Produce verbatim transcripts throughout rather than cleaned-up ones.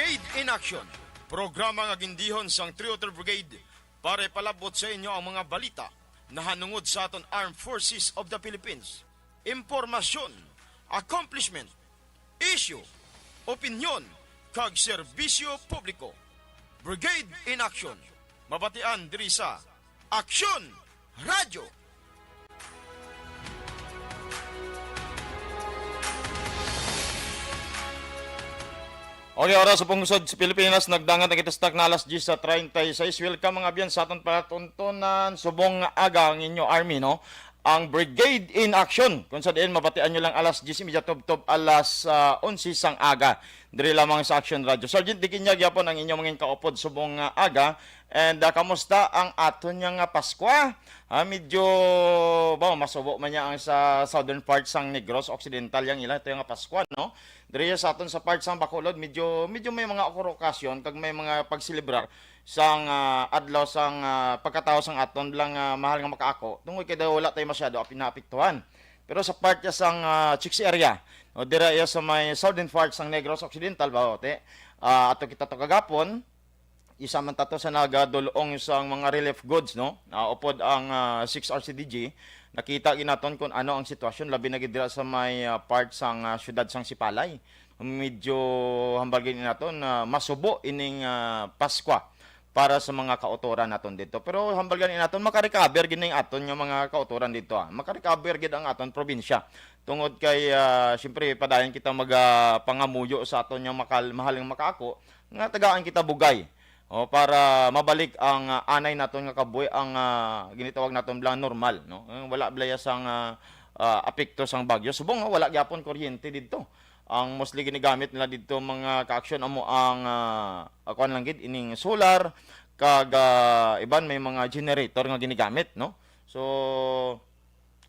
Brigade in Action, programa nga gindihon sang Three Otter Brigade para ipalabot sa inyo ang mga balita nahanungod sa aton Armed Forces of the Philippines. Impormasyon, accomplishment, issue, opinyon, kag serbisyo publiko. Brigade in Action, mabatian diri sa Action Radyo. Okay, oras sa pungsod sa Pilipinas, nagdangat na kita sa takna alas diyes sa treinta y seis. Welcome, mga abyan, sa aton palatuntunan. Subong nga aga ang inyo army, no? Ang Brigade in Action, kung sa diin mabatian nyo lang alas diyes y media, tubtob alas, ah, onse sang aga. Diri lamang sa Action Radio. Sergeant Dikinya gyapon ang inyong mangin kaupod subong nga aga. And, ah, kamusta ang aton nga nga Paskwa? Ah, medyo, ba, masubo man niya ang sa southern part sang Negros Occidental yang ila ito nga Paskwa, no? Diri sa aton sa part sang Bacolod, medyo, medyo may mga okor-, okasyon kag may mga pagselebrar sang, ah, adlaw sang, ah, pagkatawo sang aton lang, ah, mahal nga makaako. Tungod kay daw wala tayo masyado ap-, naapektuhan. Pero sa part niya sang, ah, Chicks area, no, dira iya sa may southern part sang Negros Occidental, ba, te? Ah, ato kita to kagapon, isa man tato sa nagadulong sang mga relief goods, no? Ah, upod ang, ah, six R C D G, nakita gid naton kung ano ang sitwasyon, labi na gid dira sa may, ah, part sang, ah, siyudad sang Sipalay. Medyo hambal gid naton na masubo ining, ah, Paskwa para sa mga kautoran naton dito. Pero hambal gani naton, makarecover gid ning aton nga mga kautoran dito, ah. Makarecover gid ang aton probinsya. Tungod kay, ah, siyempre, padayon kita mag, ah, pangamuyo sa aton nga makal-, mahal nga makaako, nga tagaan kita bugay. O, para mabalik ang, ah, anay naton nga kabuhi, ang, ah, ginitawag naton bala normal, no? Eh, wala bala ya sang, ah, ah, apekto sang bagyo. Subong nga wala gyapon kuryente didto. Ang mostly ginagamit nila didto, mga kaaksyon, amo ang, ah, ah, kuwan lang gid, ining solar, kag, ah, iban may mga generator nga ginagamit, no? So,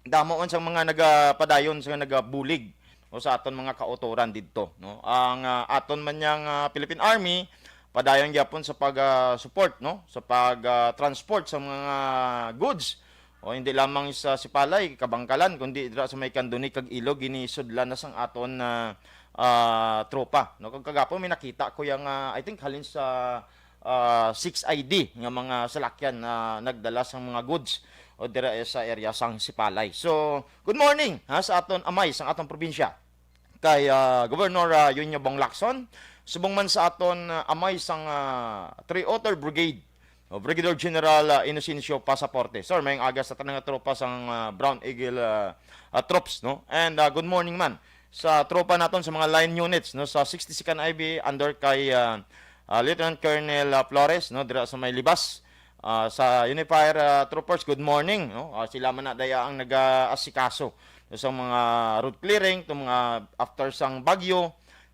damo man sang mga nagapadayon sa nagabulig, no, sa aton mga kautoran didto, no? Ang, ah, aton man yang, ah, Philippine Army, padayon gyapon sa pag, ah, support, no, sa pag, ah, transport sa mga goods. O, hindi lamang sa Sipalay, Kabangkalan, kundi dira sa may Candoni kag Ilog, ginisudlan na sang aton, ah, ah, tropa, no? Kag kagapon may nakita ko yang, ah, I think, halin sa, ah, six I D nga mga salakyan na nagdala sang mga goods o dira, eh, sa area sang Sipalay. So, good morning, ha, sa aton amay sang aton probinsya, kay, ah, Governor, ah, Eugenio Bong Lacson, subong man sa aton, ah, amay sang, ah, Three Otter Brigade, o Brigadier General, ah, Inocencio Pasaporte. Sir, may aga sa tanang tropa sang, ah, Brown Eagle, ah, ah, troops, no? And, ah, good morning man sa tropa naton sa mga line units, no, sa sixty-second I B under kay, ah, ah, Lieutenant Colonel, ah, Flores, no, dira sa may Libas. Ah, sa Unifier, ah, Troopers, good morning, no? Ah, sila man na daya ang nag-aasikaso, no, sa mga road clearing, to mga after sang bagyo,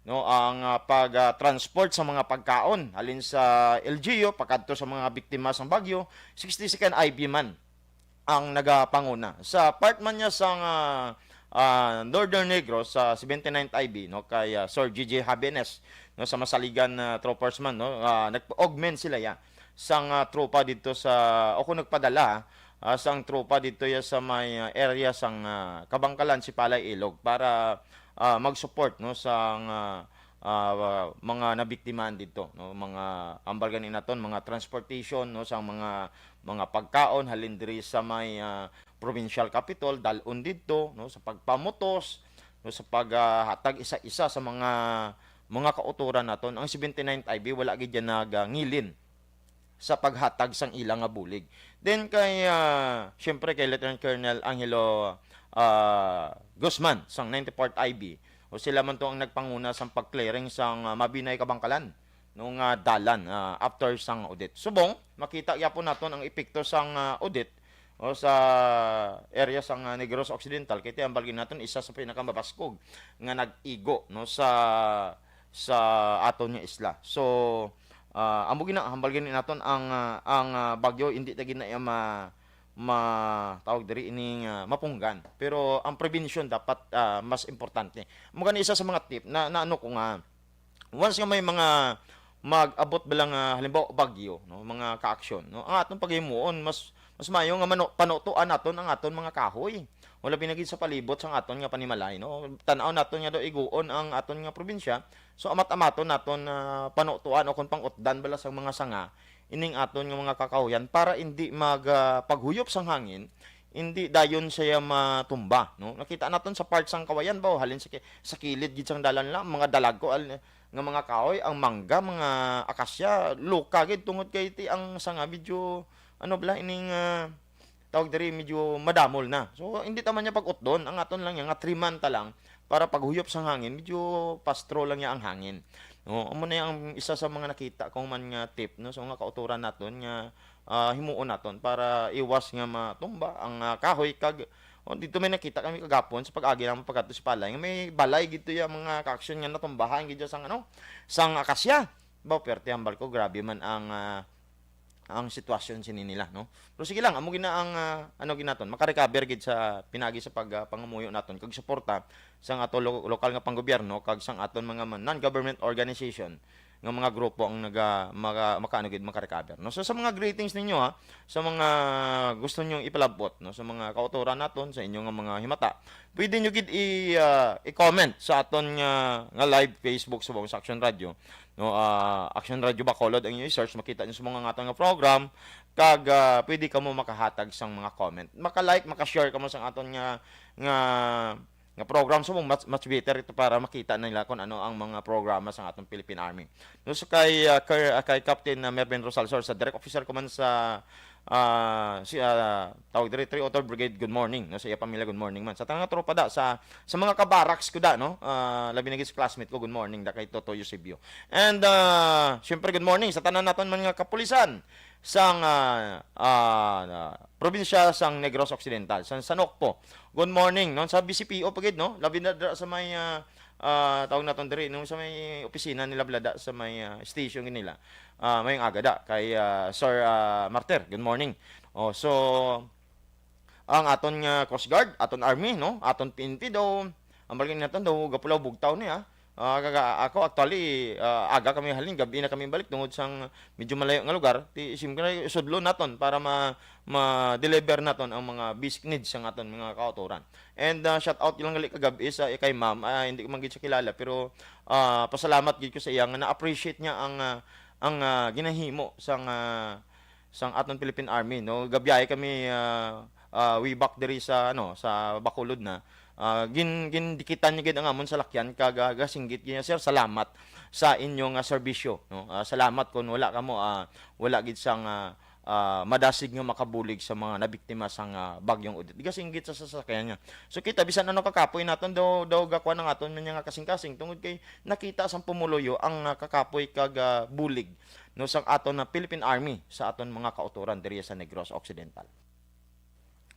no, ang, ah, pag, ah, transport sa mga pagkaon halin sa L G U pakadto sa mga biktima sang bagyo, sixty-second I B man ang nagapanguna. Sa part man niya sang, ah, ah, Northern Negros, sa seventy-ninth I B, no, kay, ah, Sir G J Habenes, no, sa Masaligan, ah, Troopers man, no, ah, nag-augment sila ya sang, ah, tropa dito sa, o kung nagpadala, ah, sang tropa dito ya sa may, ah, area sang, ah, Kabangkalan, Sipalay, Ilog para, ah, mag-support, no, sang, ah, ah, mga nabiktimahan dito, no, mga ambal gani naton, mga transportation, no, sang mga, mga pagkaon halin diri sa may, ah, provincial capital, dal-on didto, no, sa pagpamutos, no, sa pag, ah, hatag isa-isa sa mga, mga kautoran naton. Ang seventy-ninth I B wala gid yan nagangilin sa paghatag sang ila nga bulig. Then kay, ah, siyempre kay Lieutenant Colonel Angelo, ah, Guzman sang ninety-fourth I B, o sila man to ang nagpanguna sang pag-clearing sang, ah, Mabinay Kabangkalan, no, nga dalan, ah, after sang audit. Subong, makita gyapon naton ang epekto sang, ah, audit, o, sa area sang, ah, Negros Occidental, kay ti ambal gid naton isa sa pinakamabaskog nga nag-igo, no, sa, sa aton nga isla. So, ah, amo gina, ambal gini naton ang, ah, ang, ah, bagyo, hindi ta gina iya ma-, ma-, tawag diri ining, ah, mapunggan. Pero ang prevention dapat, ah, mas importante. Amo gani isa sa mga tip na, na ano ko nga, once nga may mga mag-abot bala nga, halimbawa, bagyo, no, mga kaaksyon, no, ang atong paghimuon, mas, mas maayo nga mano-, panutuan naton ang aton mga kahoy. O labi na gid sa palibot sang aton nga panimalay, no? Tan-aw naton nga daw iguon ang aton nga probinsya. So, amat-amaton naton na panutuan o kung pang-utdan bala sang mga sanga, ining aton nga mga kakahuyan para indi mag, ah, paghuyop sang hangin, indi dayon siya matumba, no? Nakita naton sa part sang Kawayan ba, o halin sa ki-, sa kilid gid sang dalan lang, mga dalagko, al-, nga mga kahoy, ang mangga, mga akasya, luka gid tungod kay ti ang sanga medyo, ano bala, ining, ah, tawag diri, medyo madamol na. So, hindi ta man niya pag-utdon, ang aton lang niya nga three month ta lang para paghuyop sang hangin, medyo pastro lang niya ang hangin. No, amo na ang isa sa mga nakita kong man nga tip, no, sa mga kauturan naton nga, ah, himuon naton para iwas nga matumba ang, ah, kahoy kag, oh, dito may nakita kami kagapon sa pag-agi naman pagkadto sa Palay nga may balay gito yung mga kaaksyon nga natumbahan gid sang ano, sang akasya. Ba, perte hambal ko, grabe man ang, ah, ang sitwasyon sini nila, no? Pero sige lang, amo gina ang, ah, ano ginaton, makarecover gid sa pinagi sa pag, ah, pangamuyo naton kag suporta sang ato lo-, lokal nga panggobyerno kag sang aton mga man-, non-government organization nga mga grupo ang naga-, maka-, makaano gid, makarecover, no? So, sa mga greetings ninyo, ha, sa mga gusto niyo ipalabot, no, sa mga kautoran naton, sa inyo nga mga himata, pwede nyo gid i, ah, i-comment sa aton nga, nga live Facebook subong sa Action Radio, no? Ah, Action Radio Bacolod ang inyo i-search, makita nyo sa mga nga aton nga program, kag, ah, pwede kamo makahatag sang mga comment. Maka-like, maka-share kamo sang aton nga, nga, nga program. So, much, much better ito para makita nila kung ano ang mga programa sang aton Philippine Army. No, so kay, ah, kay, ah, kay Captain, ah, Mervin Rosalsor sa Direct Officer Command sa, ah, si, ah, tawag diri, three oh two Brigade, good morning, no, sa iya pamilya, good morning man. Sa tanang tropa da, sa, sa mga kabaraks ko da, no, ah, labi na gid sa classmate ko, good morning da kay Toto Eusebio. And, ah, syempre, good morning sa tanan naton man nga kapulisan sang, ah, ah, probinsya sang Negros Occidental, sang Sanocpo. Good morning, no, sa B C P O pa gid, no, labi na dira sa may, ah, ah, tawag naton diri, no, sa may opisina nila, blada, sa may, ah, station nila. Ah, mayong aga da kay, ah, Sir, ah, Martir. Good morning. Oh, so, ang aton nga Coast Guard, aton Army, no? Aton P N P daw, ang balgin naton daw, gapulaw bugtaw niya. Ah, kaga-, ako, actually, ah, aga kami halin, gabi na kami balik tungod sang medyo malayo nga lugar. Ti, siyempre, sudlo naton para ma-, ma-deliver naton ang mga basic needs sang aton mga kautoran. And, ah, shout out lang gali kagabi sa, kay ma'am. Ah, hindi ko man gid siya kilala, pero, ah, pasalamat gid ko sa iya nga na-appreciate niya ang, ah, ang, ah, ginahimo sang, ah, sang aton Philippine Army, no? Gabiyahe kami, ah, ah, way back diri sa, ano, sa Bacolod na. Ah, gin-, gindikitan niya gid ang amon salakyan kag, ah, gasinggit gid niya, "Sir, salamat sa inyo nga serbisyo, no? Ah, salamat, kung wala kamo, ah, wala gid sang, ah, ah, madasig nga makabulig sa mga nabiktima sang, ah, Bagyong Odette." Gasinggit sa sasakyan niya. So, kita, bisan ano kakapoy naton, daw, daw gakuan ang aton niya nga kasing-kasing tungod kay nakita sang pumuluyo ang, ah, kakapoy kag, ah, bulig, no, sang aton na Philippine Army sa aton mga kautoran diri sa Negros Occidental.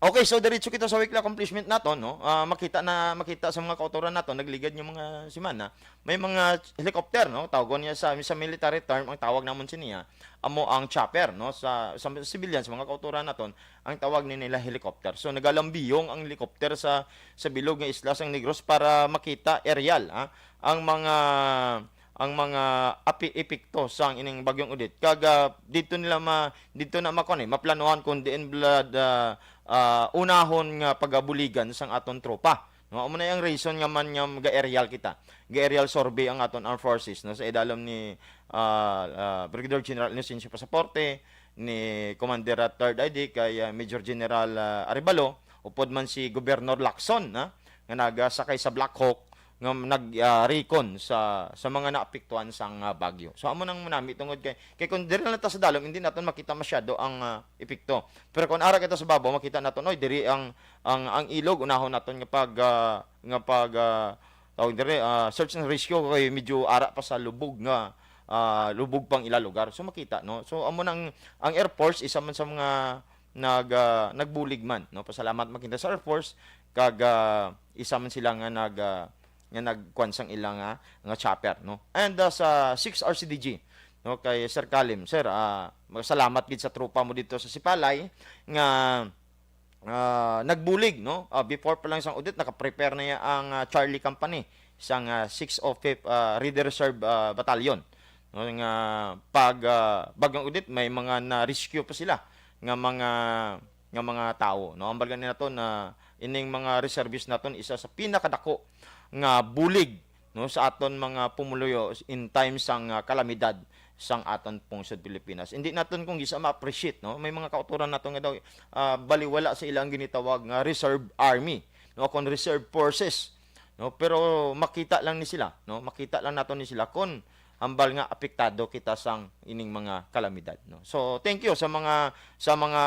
Okay, so diretso kita sa weekly accomplishment naton, no? Ah, makita na, makita sa mga kautoran naton, nagligad nga mga semana, may mga helicopter, no? Tawgon niya sa, sa military term, ang tawag namon siniya, amo ang chopper, no? Sa, sa civilian, sa mga kautoran naton, ang tawag ni nila helicopter. So, nagalambiyong ang helicopter sa, sa bilog nga isla sang Negros para makita aerial, ha? Ang mga, ang mga api-, epekto sang ining Bagyong Odette. Kag, ah, dito nila ma-, dito na makuan, eh, maplanuhan kung diin blood, ah, ah, unahon nga pagabuligan sang aton tropa. No, amo na ang reason nga man nga ga-aerial kita. Ga-aerial survey ang aton armed forces, no, sa idalom ni, ah, ah, Brigadier General Inocencio Pasaporte, ni Commander, ah, Third I D kay, ah, Major General, ah, Arevalo, upod man si Governor Lacson, ha, nga nagasakay sa Black Hawk nga nag, ah, recon sa, sa mga naapektuhan sang, ah, bagyo. So, amo nang manami tungod kay, kay kung diri lang ta sa dalom, hindi naton makita masyado ang, ah, epekto. Pero kung ara kita sa babaw, makita naton, oy, diri ang, ang, ang ilog, unahon naton nga pag, ah, nga pag, ah, tawag diri, ah, search and rescue kay medyo ara pa sa lubog nga, ah, lubog pang ila lugar. So, makita, no? So, amo nang, ang Air Force, isa man sa mga nag, ah, nagbulig man, no? Pasalamat man kita sa Air Force, kag, ah, isa man sila nga nag, ah, nga nagkuan sang ila nga, nga chopper, no? And, ah, sa six R C D G, no, kay Sir Kalim, sir, ah, masalamat gid sa tropa mo dito sa Sipalay nga, ah, nagbulig, no? Ah, before pa lang sang Odette, nakaprepare na ya ang, ah, Charlie Company sang, ah, six oh fifth, ah, Ready Reserve, ah, Battalion, no? Nga pag, ah, Bagyong Odette, may mga na-rescue pa sila nga mga, nga mga tawo, no? Ang balgan nato na ining mga reservist naton isa sa pinakadako nga bulig, no, sa aton mga pumuluyo in times sang, ah, kalamidad sang aton pungsod Pilipinas. Hindi naton kung gisa ma-appreciate, no? May mga kautoran nato nga daw, ah, baliwala sa ilang ginitawag nga reserve army, no, kon reserve forces, no? Pero makita lang ni sila, no? Makita lang nato ni sila kon hambal nga apektado kita sang ining mga kalamidad, no? So, thank you sa mga, sa mga,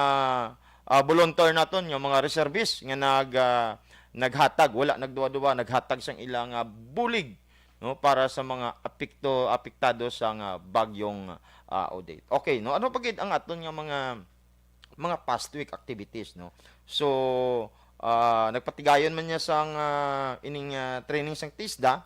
ah, volunteer naton, yung mga reservists nga nag, ah, naghatag, wala nagduwa-duwa, naghatag sang ilang, ah, bulig, no, para sa mga apekto, apektado sa nga bagyong, ah, Odette. Okay, no? Ano pa gid ang aton nga mga, mga past week activities, no? So, ah, nagpatigayon man niya sang, ah, ining, ah, training sang TISDA,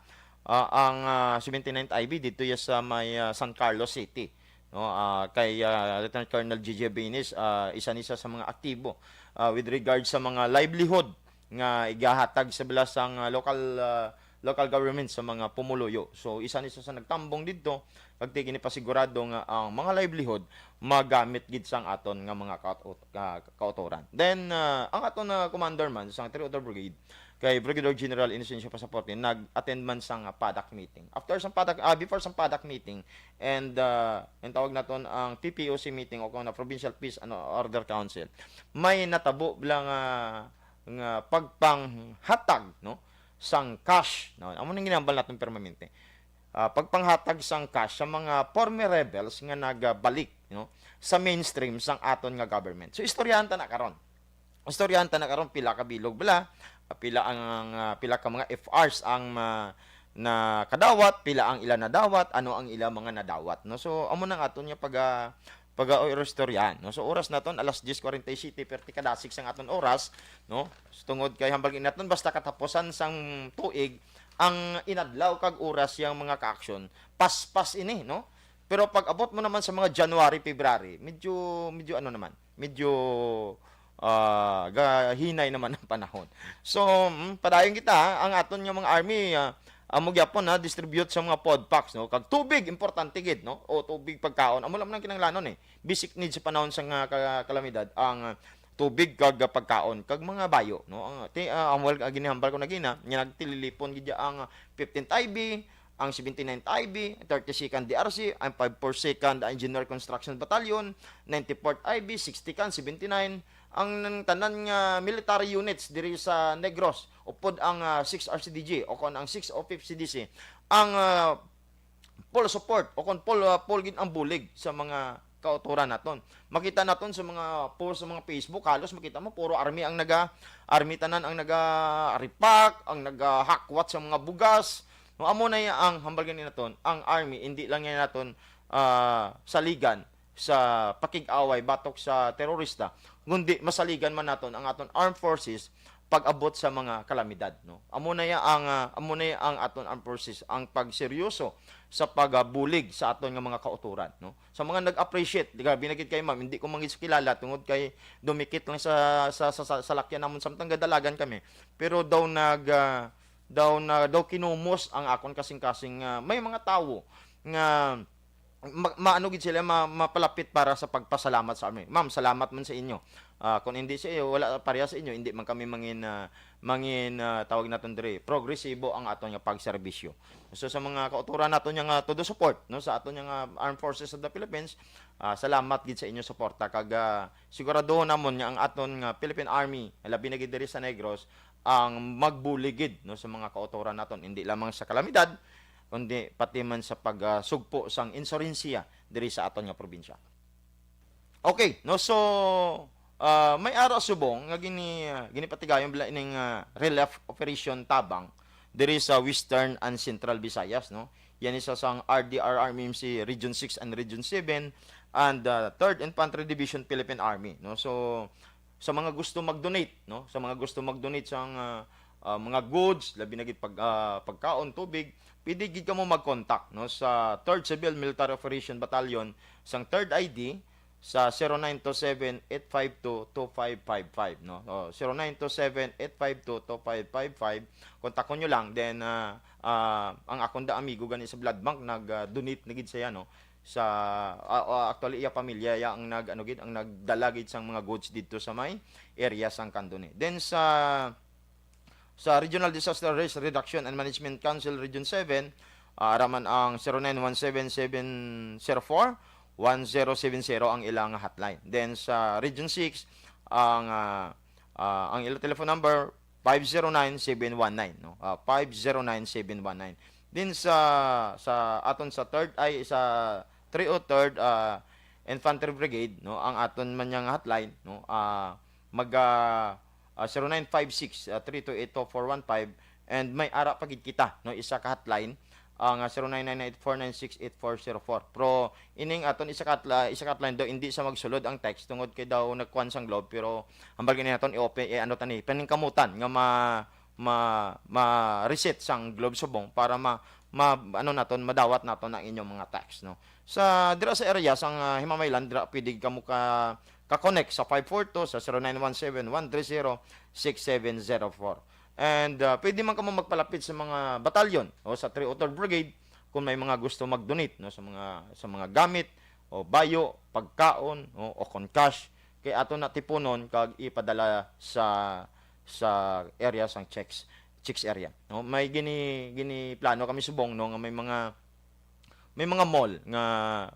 ah, ang, ah, seventy-ninth I B dito ya sa may, ah, San Carlos City, no? Ah, kay, ah, Lieutenant Colonel G J Bines, ah, isa ni siya sa mga aktibo, ah, with regard sa mga livelihood nga igahatag sa bilas sang, ah, local, ah, local government sa mga pumuluyo. So, isa ni siya sa nagtambong didto, kag ti ginipasigurado nga ang mga livelihood magamit gid sang aton nga mga kaut-, ka-, kautoran. Then, ah, ang aton nga commander man sang three oh two Brigade, kay Brigadier General Inocencio Pasaporte, nag-attend man sang, ah, PADAC meeting. After sang PADAC, ah, before sang PADAC meeting, and, ah, ang tawag naton ang P P O C meeting o kung na Provincial Peace and Order Council, may natabo lang, ah, nga pagpanghatag, no, sang cash, no? Amo nang ginahambal naton permanente. Ah, pagpanghatag sang cash sa mga former rebels nga nagabalik, no, sa mainstream sang aton nga government. So, istoryahan ta na karon. Istoryahan ta na karon pila ka bilog bala, ah, pila ang, ah, pila ka mga F Rs ang ma-, nakadawat, pila ang ila nadawat, ano ang ila mga nadawat, no? So, amo nang aton nga pag, ah, pag-, ah, istoryahan, no? So, oras naton alas diyes kuwarenta y siyete, perti kadasig sang aton oras, no? Tungod kay hambal gid naton, basta katapusan sang tuig, ang inadlaw kag oras yang mga ka-aksyon, paspas ini, no? Pero pag abot mo naman sa mga January, February, medyo, medyo ano naman, medyo, ah, gahinay naman ang panahon. So, mm, padayon kita, ha? Ang aton nga mga army, ah, amo gyapon, ha, distribute sa mga food packs, no? Kag tubig, importante gid, no? O tubig, pagkaon. Amo lang man ang kinahanglanon, eh. Basic needs sa panahon sa nga ka-, kalamidad, ang, ah, tubig kag, ah, pagkaon, kag mga bayo, no? Ang, ti-, ah, ang wal-, ah, ginihambal ko na gina, nga nagtililipon gid ang, ah, fifteenth I B, ang seventy-ninth I B, thirty-second D R C, ang five four second Engineer Construction Battalion, ninety-fourth I B, sixty-second, seventy-nine, ang tanan nga military units diri sa Negros, upod ang, ah, six R C D G o kon ang six oh fifth C D C, ang, ah, full support o kon full, ah, full gid ang bulig sa mga kautoran naton. Makita naton sa mga post sa mga Facebook, halos makita mo puro army ang naga-, army tanan ang naga-repack, ang nagahakwat sa mga bugas. No, amo na ya ang hambal gani naton, ang army, hindi lang yan naton, ah, saligan sa pakig-away batok sa terorista, kundi masaligan man naton ang aton armed forces pag-abot sa mga kalamidad, no? Amo na ya ang, ah, amo na ya ang aton armed forces, ang pagseryoso sa pagabulig sa aton nga mga kautoran, no? Sa mga nag-appreciate, grabe na gid kay ma'am, hindi ko man gid kilala tungod kay dumikit lang sa, sa, sa, sa salakyan namon samtang gadalagan kami. Pero daw nag, ah, daw na, daw kinumos ang akon kasing-kasing, ah, may mga tawo nga ma-, maano gid sila, ma-, mapalapit para sa pagpasalamat sa army. Ma'am, salamat man sa inyo. Ah, kung hindi sa iyo, wala pareha sa inyo, hindi man kami mangin, ah, mangin, ah, tawag naton diri, progresibo ang aton nga pagserbisyo. So, sa mga kautoran naton nga, ah, todo support, no, sa aton nga, ah, Armed Forces of the Philippines, ah, salamat gid sa inyo suporta. Kag, ah, siguraduhon namon nga ang aton nga Philippine Army, labi na gid diri sa Negros, ang magbuligid, no, sa mga kautoran naton, hindi lamang sa kalamidad, kundi pati man sa pag, ah, sugpo sang insurensiya diri sa aton nga probinsya. Okay, no, so, ah, may ara subong nga gini-, ah, ginipatigayon bala ining, ah, relief operation tabang diri sa Western and Central Visayas, no. Yan isa sang R D R R M C Region six and Region seven and, ah, Third Infantry Division Philippine Army, no. So, sa mga gusto mag-donate, no? Sa mga gusto mag-donate sang, ah, ah, mga goods, labi na gid pag, ah, pagkaon, tubig, pwede gid kamo mag-contact, no, sa Third Civil Military Operation Battalion sang Third I D sa zero nine two seven, eight five two, two five five five, no? O, zero nine two seven, eight five two, two five five five. Kontakon nyo lang. Then, ah, ah, ang akon da amigo gani sa blood bank, nag, ah, donate na gid siya, no? sa, ah, ah, actually, iya pamilya ya ang nag-, ano gid, ang nagdala gid sang mga goods didto sa may area sang Candoni. Then sa, sa Regional Disaster Risk Reduction and Management Council Region seven, ah, ara man ang zero nine one seven seven zero four one zero seven zero ang ilang hotline. Then sa Region six, ang, ah, ah, ang ilang telephone number, five zero nine seven one nine, no? Ah, five zero nine seven one nine. Din sa, sa aton sa third, ay, sa three oh third, ah, Infantry Brigade, no? Ang aton man yang hotline, no? Ah, mag, ah, ah, zero nine five six, ah, three two eight two four one five, and may ara pa gid kita, no? Isa ka hotline, ang, ah, zero nine nine eight four nine six eight four zero four. Pero ining aton isa ka hotla-, isa ka hotline daw, hindi sa magsulod ang text tungod kay daw nagkuan sang Globe, pero hambal gani naton i-open, eh, ano tani, paningkamutan nga ma-, ma-, ma-reset sang Globe subong para ma-, ma-, ano naton, madawat naton ang inyong mga text, no? Sa, dira sa area sang, ah, Himamaylan, dira pwede kamo ka, ka-connect sa five four two, sa zero nine one seven one three zero six seven zero four. And, ah, pwede man kamo magpalapit sa mga batalyon o sa three oh third Brigade kung may mga gusto mag-donate, no, sa mga, sa mga gamit o bayo, pagkaon, no, o kon cash, kay ato na tipunon kag ipadala sa, sa area sang Chicks, Chicks area, no. May gini-, giniplano kami subong, no, nga may mga, may mga mall nga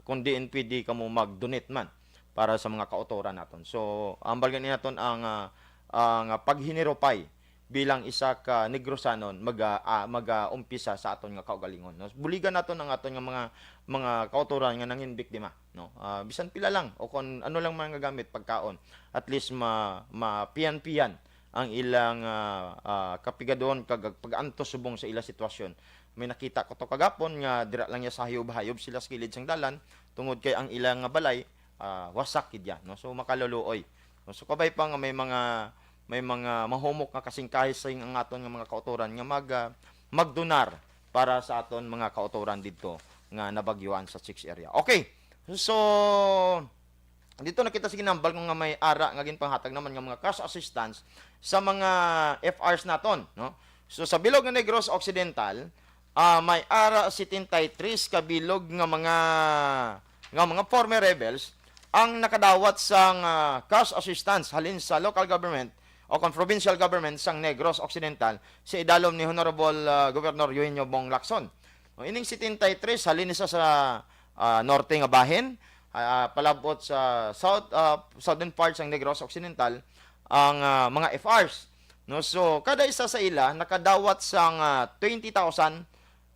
kung diin pwede kamo mag-donate man para sa mga kautoran naton. So, ambal gani naton ang, ah, ang paghinirupay bilang isa ka Negrosanon, maga-, ah, maga-umpisa sa aton nga kaugalingon, no? Buligan naton ang aton nga mga, mga kautoran nga nangin biktima, no? Ah, bisan pila lang o kon ano lang mga gamit, pagkaon, at least ma-, mapiyan-piyan ang ilang, ah, ah, kapigadon kag pag-antos subong sa ila sitwasyon. May nakita ko to kagapon nga dira lang niya sa hayob-hayob sila sa kilid sang dalan, tungod kay ang ilang nga balay, ah, wasak gid yan, no? So, makaluluoy. No? So, kabay pa nga may mga, may mga mahumok nga kasingkasing ang aton nga mga kautoran nga mag, ah, magdonar para sa aton mga kautoran didto nga nabagyuan sa Chicks area. Okay. So, dito nakita sa ginambal ko nga may ara nga ginpanghatag naman nga mga cash assistance sa mga F Rs naton, no? So, sa bilog nga Negros Occidental, ah, may ara setenta y tres ka bilog nga mga, nga mga former rebels ang nakadawat sang, ah, cash assistance halin sa local government o kon provincial government sang Negros Occidental sa idalom ni Honorable, ah, Governor Eugenio Bong Lacson. O, ining setenta y tres halin ni sa, sa, ah, norte nga bahin, ah, palabot sa south, ah, southern part sang Negros Occidental ang, ah, mga F Rs, no? So, kada isa sa ila nakadawat sang, ah, twenty thousand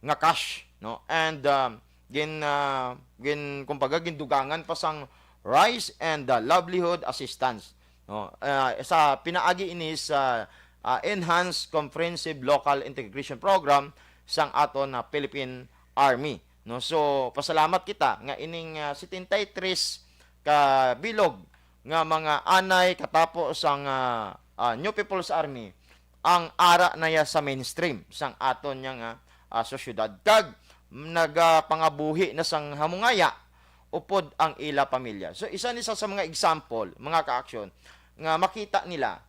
nga cash, no? And, um, gin-, ah, gin-, kumbaga, gindugangan pa sang rice and, ah, livelihood assistance, no? Ah, sa pinaagi ini sa, ah, Enhanced Comprehensive Local Integration Program sang aton, ah, Philippine Army, no? So, pasalamat kita nga ining, ah, setenta y tres ka bilog nga mga anay katapo sang, ah, ah, New People's Army ang ara na ya sa mainstream sang aton nga, ah, sosyedad, kag nagapangabuhi na sang hamungaya upod ang ila pamilya. So, isa ni sa, sa mga example, mga ka-aksyon, nga makita nila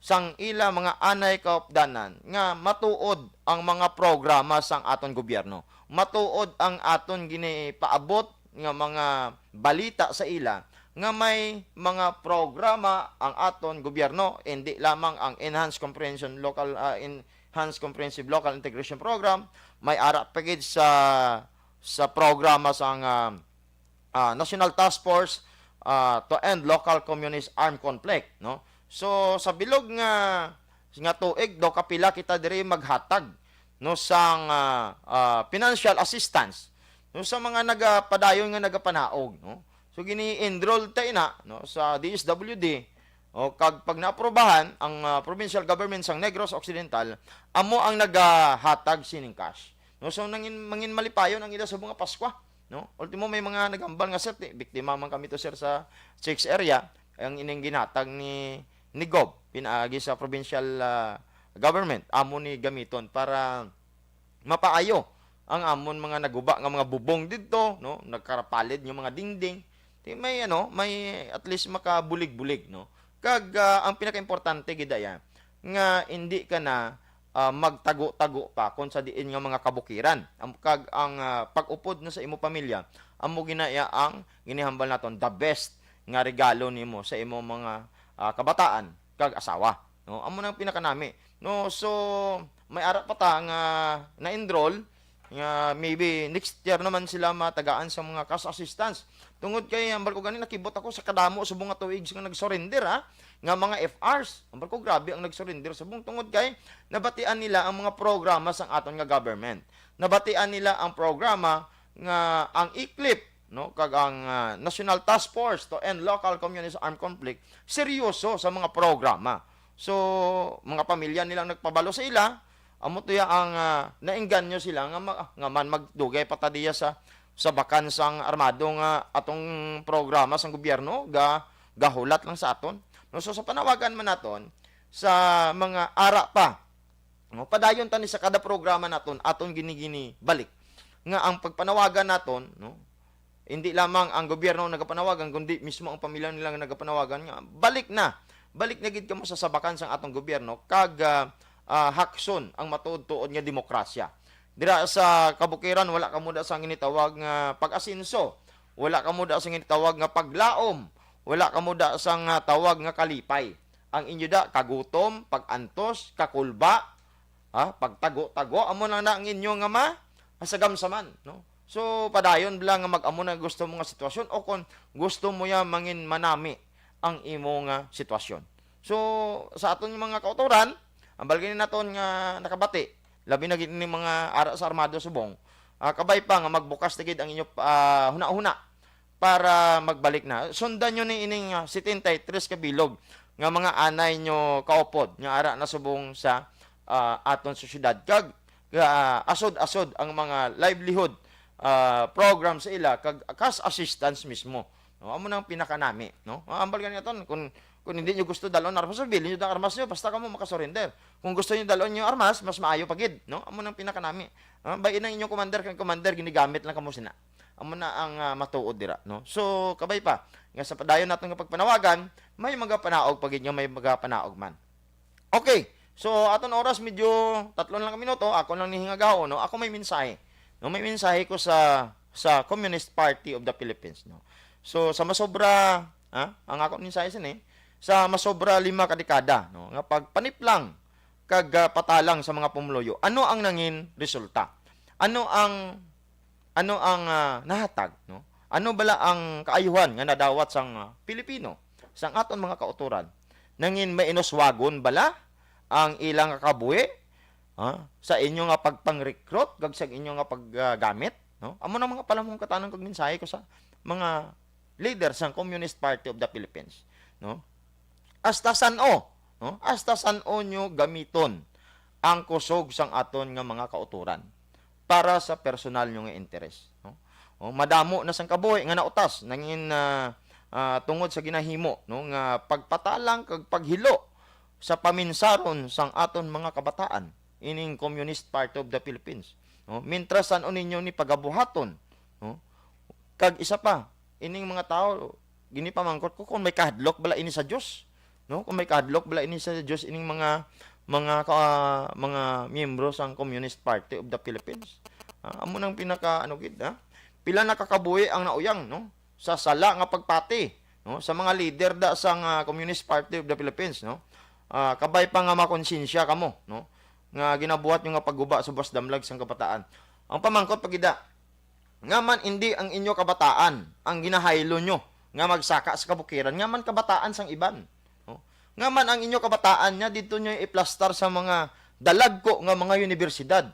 sang ila mga anay kaupdanan nga matuod ang mga programa sang aton gobyerno, matuod ang aton ginipaabot nga mga balita sa ila, nga may mga programa ang aton gobyerno, hindi lamang ang Enhanced Comprehension Local, ah, Enhanced Comprehensive Local Integration Program, may ara pa gid sa, sa programa sang, ah, ah, National Task Force, ah, to End Local Communist Armed Conflict, no? So, sa bilog nga, nga tuig, daw kapila kita diri maghatag, no, sang, ah, ah, financial assistance, no, sa mga nagapadayon nga nagapanaog, no? So, gini-enroll ta ina, no, sa D S W D, o kag pag naaprobahan ang, ah, provincial government sang Negros Occidental, amo ang nagahatag sining cash, no? So, nangin-, mangin malipayon ang ila sa mga Paskwa, no? Ultimo, may mga naghambal nga, "Sir, ti-, biktima man kami to, sir, sa Chicks area." Ang ining ginhatag ni, ni Gov, pinaagi sa provincial, ah, government, amo ni gamiton para mapaayo ang amon mga naguba nga mga bubong didto, no? Nagkarapalid nga mga dingding. Ti may, ano, may at least makabulig-bulig, no? Kag, ah, ang pinakaimportante gid, aya, nga hindi ka na ah, magtago-tago pa kon sa diin nga mga kabukiran. Am-, kag ang, ah, pag-upod na sa imo pamilya, amo ginaya ang ginihambal naton, the best nga regalo nimo sa imo mga, ah, kabataan kag asawa, no? Amo nang pinakanami, no? So, may ara pa ta nga na-enroll, nga maybe next year naman sila matagaan sa mga cash assistance. Tungod kay, hambal ko gani, nakibot ako sa kadamo subong nga tuig nga nag-surrender, ha, nga mga F Rs. Hambal ko, grabe ang nag-surrender subong, tungod kay nabatian nila ang mga programa sang aton nga government. Nabatian nila ang programa nga ang iclip, no, kag ang, ah, National Task Force to End Local Communist Armed Conflict seryoso sa mga programa. So, mga pamilya nilang nagpabalo sa ila, amo to ya ang, ah, naengganyo sila nga ma-, nga man magdugay pa ta diya sa, sa bakan sang armado nga atong programa sang gobyerno ga, gahulat lang sa aton. No, so sa panawagan man naton sa mga ara pa, no, padayon ta ni sa kada programa naton, aton gini-gini balik nga ang pagpanawagan naton, no, hindi lamang ang gobyerno ang nagapanawagan, kundi mismo ang pamilya nila nga nagapanawagan nga, "Balik na. Balik na gid kamo sa sabakan sang atong gobyerno kag, ah, ah, hakson ang matuod-tuod nga demokrasya." Dira sa kabukiran, wala kamo da sang ginitawag nga pag-asenso. Wala kamo da sang ginitawag nga paglaom. Wala kamo da sang, ah, tawag nga kalipay. Ang inyo da, kagutom, pag-antos, kakulba, ha, pagtago-tago, amo lang na ang inyo nga ma-, masagamsaman, no? So, padayon bala nga mag-amo na gusto mo nga sitwasyon, o kon gusto mo ya mangin manami ang imo nga sitwasyon. So, sa aton mga kautoran, ang balgini naton nga nakabati, labi na gid ni mga ara sa armado subong, ah, kabay pa nga magbukas na gid ang inyo, ah, hunahuna para magbalik na. Sundan nyo ni ining, ah, setenta y tres ka bilog nga mga anay nyo kaupod nga ara na subong sa, ah, aton sosyedad, kag, ah, asod-asod ang mga livelihood, ah, program sa ila kag cash assistance mismo. No, amo nang pinakanami, no? Ang ambal gani naton, kung, kung hindi nyo gusto dalon armas, bilhin nyo ang armas nyo, basta kamo makasurrender. Kung gusto nyo dalon nyo armas, mas maayo pa gid, no? Amo nang pinakanami. Ah, bay, inang inyong commander kag commander, ginigamit lang kamo sina. Amo na ang, ah, matuod dira, no? So, kabay pa nga sa padayon naton nga pagpanawagan, may magapanaog pa gid nga may magapanaog man. Okay. So, aton oras medyo tatlo lang ka minuto, ako lang ni hingagaw, no? Ako may mensahe. No, may mensahe ko sa, sa Communist Party of the Philippines, no? So, sa masobra, ah, ang akon mensahe sini, sa masobra lima ka dekada, no, nga pagpaniplang kag, ah, patalang sa mga pumuluyo, ano ang nangin resulta? Ano ang, ano ang, ah, nahatag, no? Ano bala ang kaayuhan nga nadawat sang, ah, Pilipino, sang aton mga kautoran? Nangin mainuswagon bala ang ilang kabuhi, ha, sa inyo nga pagpang-recruit kag sa inyo nga paggamit, no? Amo na mga palamong katanan kag mensahe ko sa mga leader sang Communist Party of the Philippines, no? Hasta san-o, no? Hasta san-o nyo gamiton ang kusog sang aton nga mga kautoran para sa personal nyo nga interes, no? O, madamo na sang kabuhi nga nautas nangin, ah, ah, tungod sa ginahimo, no, nga pagpatalang kag paghilo sa paminsaron sang aton mga kabataan, ining Communist Party of the Philippines, no? Mintras san-o ninyo ni pagabuhaton, no? Kag isa pa, ining mga tawo, ginipamangkot ko kung may kahadlok bala ini sa Dios, no? Kung may kahadlok bala ini sa Dios, ining mga, mga ka-, mga miyembro sang Communist Party of the Philippines. Ah, amo nang pinaka, ano gid, ha? Pila na ka kabuhi ang nauyang, no? Sa sala nga pagpati, no? Sa mga leader da sang, ah, Communist Party of the Philippines, no? Ah, kabay pa nga makonsensya kamo, no? Nga ginabuhat nyo nga pagguba sa buwas damlag sang kabataan. Ang pamangkot pa gid da, nga man indi ang inyo kabataan ang ginahaylo nyo nga magsaka sa kabukiran, nga man kabataan sang iban, no? Nga man ang inyo kabataan nga didto nyo iplastar sa mga dalagko nga mga unibersidad.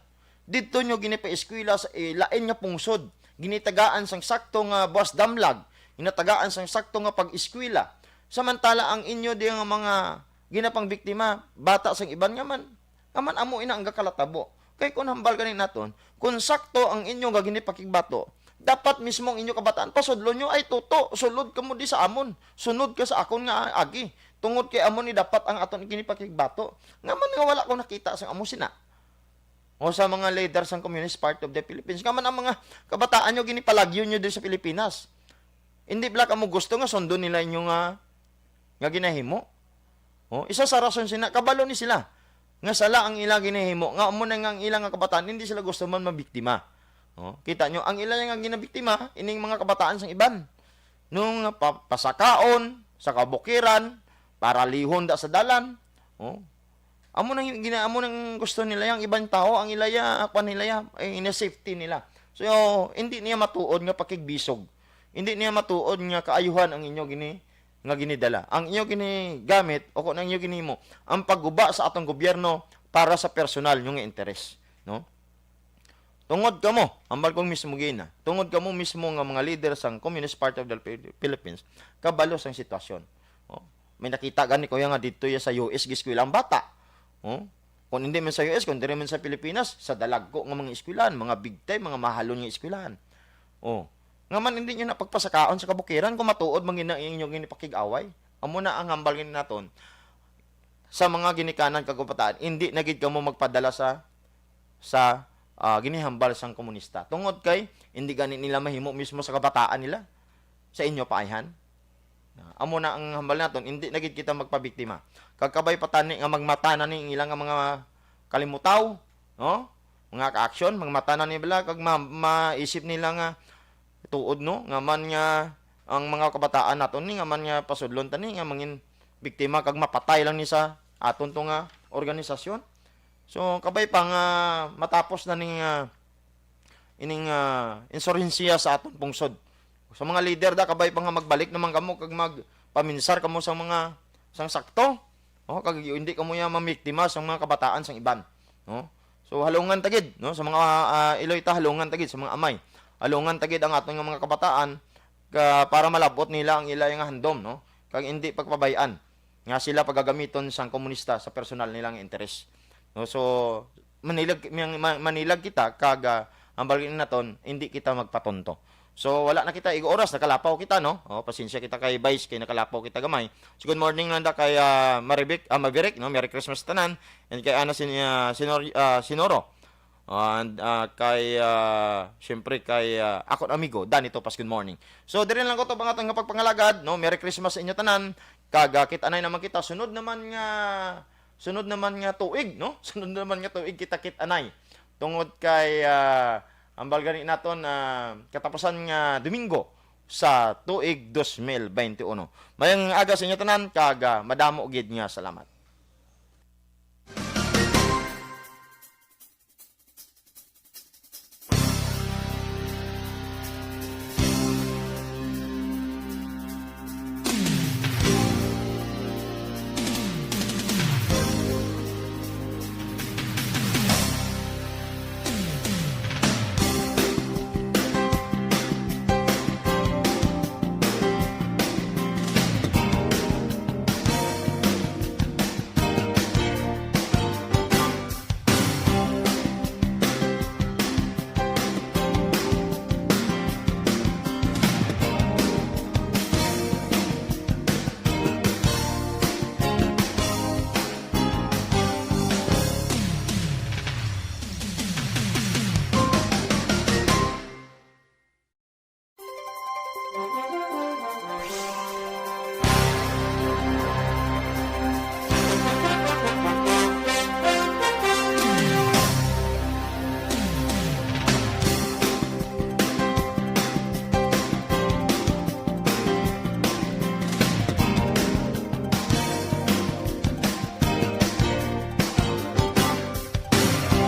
Didto nyo ginipaeskwela sa, eh, lain nga pungsod. Ginitagaan sang sakto nga buwas damlag, ginatagaan sang sakto nga pag-eskwela. Samantala ang inyo di nga mga ginapangbiktima, bata sang iban, nga man, nga man amo ina ang gakalatabo. Kay kun hambal gani naton, kun sakto ang inyo nga ginipakigbato, dapat mismo ang inyo kabataan pasudlon nyo, "Ay, Toto, sulod kamo di sa amon. Sunod ka sa akon nga agi. Tungod kay amo ni dapat ang aton ginipakigbato." Nga man nga wala ko nakita sang amo sina. O sa mga leader sang Communist Party of the Philippines, nga man ang mga kabataan nyo ginipalagyo nyo diri sa Pilipinas. Hindi bala kamo gusto nga sundon nila inyo nga, nga ginahimo? O, isa sa rason sina, kabalo ni sila. nga sala ang ila ginahimo, nga amo na nga ang ila nga kabataan, hindi sila gusto man mabiktima. Oh, kita nyo, ang ila nga ginabiktima, ining mga kabataan sang iban. Nung pa-, pasakaon, sa kabukiran, paralihon da sa dalan. Oh, amo nang gina-, amo nang gusto nila yang ibang tao, ang ilaya, kwan nila ya, eh, ina-safety nila. So, hindi niya matuod nga pakigbisog. Hindi niya matuod nga kaayuhan ang inyo gini, nga ginidala. Ang inyo ginigamit, o kung ang inyo ginimo, ang pagguba sa atong gobyerno para sa personal nyo nga interes, no? Tungod kamo, ambal kong mismo gina, tungod kamo mismo nga mga leader sang Communist Party of the Phil-, Philippines, kabalo sang sitwasyon. Oh, may nakita gani ko ya nga dito ya sa U S giskwela ang bata. Oh, kung hindi man sa U S, kung diri man sa Pilipinas, sa dalagko nga mga eskwelahan, mga big time, mga mahalon nga eskwelahan. Oh, nga man hindi nyo na pagpasakaon sa kabukiran kung matuod man gina-, inyo ginipakig-away. Amo na ang hambal gini naton sa mga ginikanan kag kabataan, hindi na gid kamo magpadala sa, sa, ah, ginihambal sang komunista. Tungod kay hindi gani nila mahimo mismo sa kabataan nila sa inyo paayhan. Amo na ang hambal naton, hindi na gid kita magpabiktima. Kag kabay pa tani nga magmata na ni ang ilang nga mga kalimutaw, no? Mga ka-aksyon, magmata na ni bala, kag ma-, maisip nila nga tuod, no? Nga man nga ang mga kabataan naton ni, nga man nga pasudlon tani, nga mangin biktima kag mapatay lang ni sa aton to nga organisasyon. So, kabay pa nga matapos na ning, ah, ining, ah, insurhensiya sa aton pungsod. Sa mga leader da, kabay pa nga magbalik naman kamo kag magpaminsar kamo sa mga, sang sakto. Oh, kag hindi kamo ya mamiktima sa mga kabataan sang iban, no? So, halungan ta gid, no, sa mga, ah, iloy ta, halungan ta gid sa mga amay. Halungan ta gid ang aton nga mga kabataan ka, para malabot nila ang ila nga handom, no? Kag hindi pagpabay-an nga sila pagagamiton sang komunista sa personal nila nga interes. No, so, manilag, ma-, ma-, manilag kita kag, ah, ang balgin naton, hindi kita magpatonto. So, wala na kita ig oras, nakalapaw kita, no? Oh, pasensya kita kay Vice, kay nakalapaw kita gamay. So, good morning lang da kay, ah, Marivic, ah, Maverick, no? Merry Christmas tanan. And kay Ana Sin-, ah, Sinor-, ah, Sinoro. And, ah, kay, ah, siyempre kay, ah, akon amigo, Danny Topas, good morning. So, diri lang ko to, mga tang-, nga pagpangalagad, no? Merry Christmas sa inyo tanan. Kag, ah, kit-anay naman kita. Sunod naman nga, sunod naman nga tuig, no? Sunod naman nga tuig kita kit-anay. Tungod kay, ah, ang balgani naton, ah, katapusan nga Domingo sa tuig dos mil bente uno. Mayang aga sa inyo tanan, kag, ah, madamo gid nga salamat.